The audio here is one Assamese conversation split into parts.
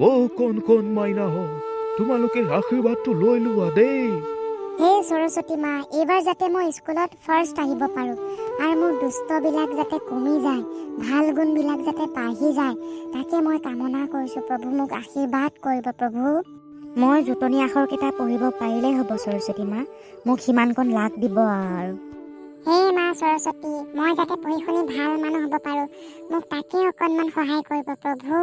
অ' কণ কণ মাইনাহঁত, তোমালোকে আশীৰ্বাদটো লৈ লোৱা দেই। হে সৰস্বতী মা, এইবাৰ যাতে মই স্কুলত ফাৰ্ষ্ট আহিব পাৰোঁ আৰু মোৰ দুষ্টবিলাক যাতে কমি যায়, ভাল গুণবিলাক যাতে বাঢ়ি যায়, তাকে মই কামনা কৰিছোঁ। প্ৰভু, মোক আশীৰ্বাদ কৰিব প্ৰভু। মই জোটনি আখৰকেইটা পঢ়িব পাৰিলেই হ'ব সৰস্বতী মা, মোক সিমানকণ লাক দিব আৰু। হে মা সৰস্বতী, মই যাতে পঢ়ি শুনি ভাল মানুহ হ'ব পাৰোঁ, মোক তাকে অকণমান সহায় কৰিব প্ৰভু।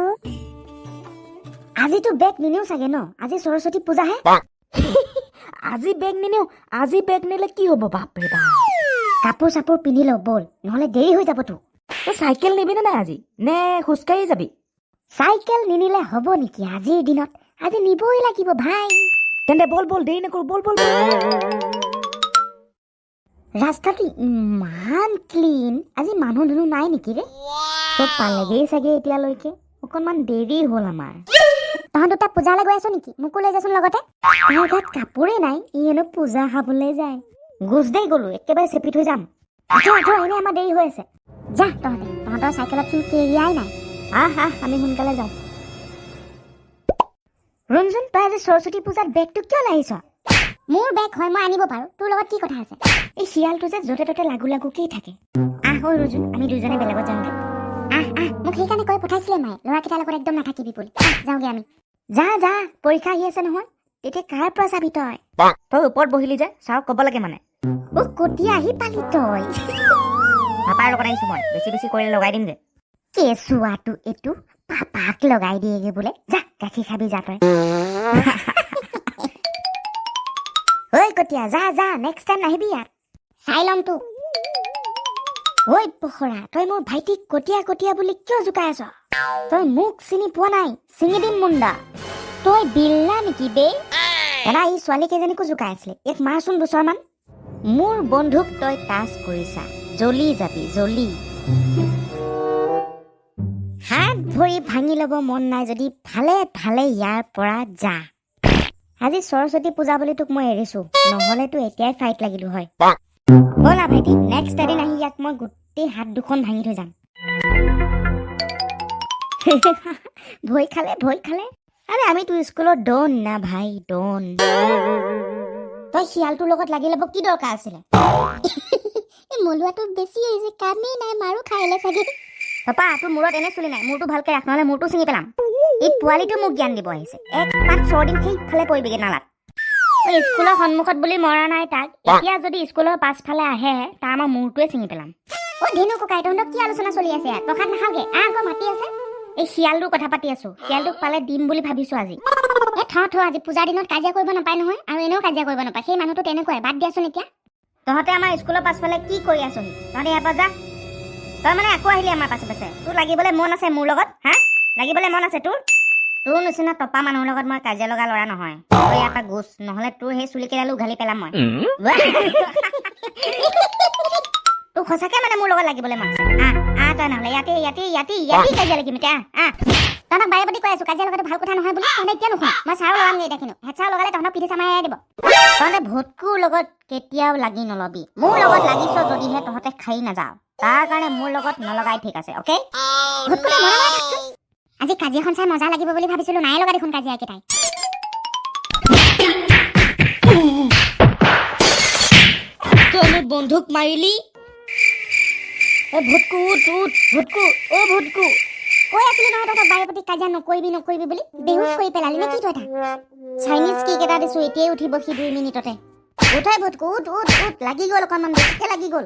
আজিতো বেগ নিনিও চাগে ন? আজি সৰস্বতী পূজাহে। আজি বেগ নিনিও। আজি বেগ নিলে কি হ'ব? বাপৰে বাপ! কাপোৰ চাপোৰ পিন্ধি লওঁ ব'ল, নহ'লে দেৰি হৈ যাবতো। তই চাইকেল নিবিনে নাই আজি, নে খোজকাঢ়ি যাবি? চাইকেল নিনিলে হ'ব নেকি আজিৰ দিনত? আজি নিবই লাগিব ভাই। তেন্তে ব'ল ব'ল, দেৰি নকৰোঁ, ব'ল ব'ল ব'ল। ৰাস্তাটো ইমান ক্লিন, আজি মানুহ দুনুহ নাই নেকি ৰে? চব পালেগেই চাগে এতিয়ালৈকে। অকণমান দেৰি হ'ল আমাৰ। তহঁত দুটা পূজালৈ গৈ আছ নেকি? মোকো লৈ যাচোন লগতে। তাৰ গাত কাপোৰেই নাই, ই হেনো পূজা খাবলৈ যায়। গুজ দেই, গ'লো, একেবাৰে চেপি থৈ যাম। আঠো আঠো, এনে আমাৰ দেৰি হৈ আছে। যা তহঁতে, তহঁতৰ চাইকেলতচোন কেৰিয়াই নাই। আহ আহ, আমি সোনকালে যাওঁ। ৰুণজুন, তই আজি সৰস্বতী পূজাত বেগটো কিয় লৈ আহিছ? মোৰ বেগ হয়, মই আনিব পাৰোঁ। তোৰ লগত কি কথা আছে? এই শিয়ালটো যে য'তে ত'তে লাগু লাগুকেই থাকে। আহ ঐ ৰুজুন, আমি দুজনে বেলেগত যাওঁগে। আহ আহ, মোক সেইকাৰণে কৈ পঠাইছিলে মায়ে, ল'ৰাকেইটাৰ লগত একদম নাথাকিবি বুলি। আহ, যাওঁগে আমি। যা যা, পৰীক্ষা আহি আছে নহয়, তেতিয়া কাৰ পৰা চাবি তই? তই ওপৰত বহিলি যে, ছাৰক ক'ব লাগে মানে। অ কতিয়া আহি পালি তই? পাপাৰ লগত আহিছো মই। বেছি বেছি কৰিলে লগাই দিমগে। কেঁচুৱাটো এইটো, পাপাক লগাই দিয়েগে বোলে। যা, গাখীৰ খাবি যা তই। ঐ কটীয়া, যা যা, নেক্সট টাইম নাহিবি ইয়াত। চাই ল'ম তোক। ঐ পখৰা, তই মোৰ ভাইটিক কটীয়া কটীয়া বুলি কিয় জোকাই আছ? তই মোক চিনি পোৱা নাই, চিঙি দিম মুণ্ডা। তই বিল্লা নেকি বে? দাদা, এই ছোৱালী কেইজনীকো জোকাই আছিলে, ইয়াক মাৰচোন দুচৰমান। মোৰ বন্ধুক তই টাচ কৰিছা, জ্বলি যাবি জ্বলি। হাত ভৰি ভাঙি ল'ব মন নাই যদি ভালে ভালে ইয়াৰ পৰা যা। আজি সৰস্বতী পূজা বুলি তোক মই এৰিছো, নহ'লেতো এতিয়াই ফাইট লাগিলো হয়। ব'লা ভাইটি, নেক্সট এদিন আহি ইয়াক মই গোটেই হাত দুখন ভাঙি থৈ যাম। ভয় খালে, ভয় খালে। আৰে আমিতো স্কুলৰ ডন না ভাই, ডন। তই শিয়ালটোৰ লগত লাগি ল'ব কি দৰকাৰ আছিলে? এই মলুৱাটো বেছি হৈছে, কামেই নাই, মাৰো খাইলে চাগে। পাপা, তোৰ মূৰত এনে চুলি নাই, মূৰটো ভালকে ৰাখ, নহ'লে মূৰটো ছিঙি পেলাম। এই পোৱালিটো মোক জ্ঞান দিব আহিছে। এক পাত চৰ দিম, সেইফালে পৰিবিগে নালাত। এই স্কুলৰ সন্মুখত বুলি মৰা নাই তাক, এতিয়া যদি স্কুলৰ পাছফালে আহে, তাৰ মই মূৰটোৱে ছিঙি পেলাম। অ ধেনু ককাই, তহঁতৰ কি আলোচনা চলি আছে ইয়াত? প্ৰসাদ নাখাওগে? আহ আকৌ মাতি আছে। এই শিয়ালটোৰ কথা পাতি আছো, শিয়ালটোক পালে দিম বুলি ভাবিছো আজি। এ থ থ, আজি পূজাৰ দিনত কাজিয়া কৰিব নাপায় নহয়, আৰু এনেও কাজিয়া কৰিব নাপায়। সেই মানুহটো তেনেকুৱাই, বাদ দিয়াচোন এতিয়া। তহঁতে আমাৰ স্কুলৰ পাছফালে কি কৰি আছহি? তহঁতে ইয়াৰ পৰা যা। তই মানে আকৌ আহিলি আমাৰ পাছে পাছে? তোৰ লাগিবলৈ মন আছে মোৰ লগত? হা, লাগিবলৈ মন আছে তোৰ? তোৰ নিচিনা টপা মানুহৰ লগত মই কাজিয়া লগা ল'ৰা নহয়। তই ইয়াৰ পৰা গুচ, নহ'লে তোৰ সেই চুলি কেইডালো উঘালি পেলাম মই। তোৰ সঁচাকে মানে মোৰ লগত লাগিবলৈ মন আছে? আহ আহ তই, নহ'লে ইয়াতে ইয়াতে ইয়াতে ইয়াতে কাজিয়া লাগিম এতিয়া। আহ আহ। তহঁতক বাৰে প্ৰতি কৈ আছো কাজিয়া লগাটো ভাল কথা নহয় বুলি, তহঁতে এতিয়া নুশুন। মই ছাৰো লগামগে এতিয়া, কিন্তু হেড ছাৰ লগালে তহঁতক পিঠি চামাই দিব। তহঁতে ভটকুৰ লগত কেতিয়াও লাগি নলবি। মোৰ লগত লাগিছ যদিহে তহঁতে খাই নাযাওঁ, তাৰ কাৰণে মোৰ লগত নলগাই ঠিক আছে, অ'কে? ভূতকুতে মনে মনে থাকচোন। আজি কাজিয়াখন চাই মজা লাগিব বুলি ভাবিছিলো, নাই লগা দেখোন কাজিয়া একেটাই। তই মোৰ বন্ধুক মাৰিলি? এ ভুটকু, উঠ উঠ ভুটকু, অ ভুটকু। কৈ আছিলো নহয় তহঁতক বাৰে প্ৰতি কাজিয়া নকৰিবি নকৰিবি বুলি, বেহুচ কৰি পেলালি নে কি তই? তাক চাইনিজ কেক এটা দিছো, এতিয়াই উঠিব সি 2 মিনিটতে। উঠাই ভুটকু, উঠ উঠ উঠ। লাগি গ'ল, অকণমান বেছিকে লাগি গ'ল।